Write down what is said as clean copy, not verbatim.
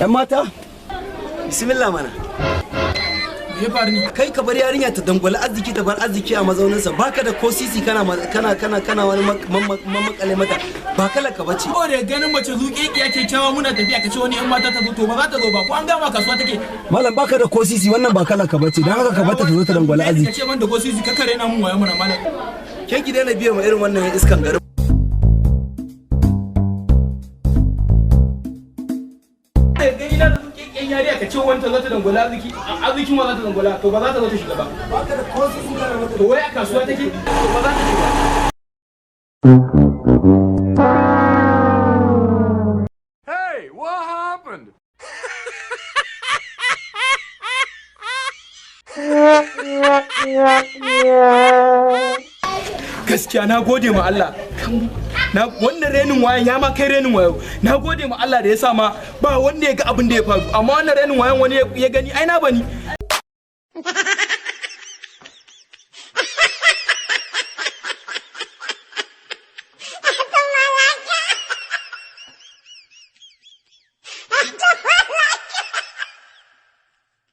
Yan mata, bismillah mana. Me ya faru ne? Kai ka bar yarinya ta dangwali arziki, ta bar arziki a mazauninsa, baka da ko sisi, kana kana kana kana wani mamakale mata, ba kala ka bace. Ko da ganin mace zuƙeƙiya kyakkyawa muna tafiya, ka ce wani yan mata ta zo, to ba za ta zo ba. Ko an gama kasuwa take? Malam, baka da ko sisi, wannan ba kala ka bace, dan haka ka bata ta zo ta dangwali Ka arziki. ce ban da ko sisi, ka kare na mun wayo mana, malam. Ke ki daina biya ma irin wannan iskan garin. Da gani na da zuƙeƙiyan yariya, ka ce wani ta zo ta dangwala arziki, arzikin wa za ta dangwala? To ba za ta zo ta shiga ba. Baka da ko sisi kana mata. To wai a kasuwa take? To ba za ta shiga. Hey, what happened? Gaskiya na gode ma Allah na wannan renin wayan ya ma kai renin wayo. Na gode ma Allah da ya sa ma ba wanda ya ga abin da ya faru, amma wannan renin wayan wani ya gani, ai na bani.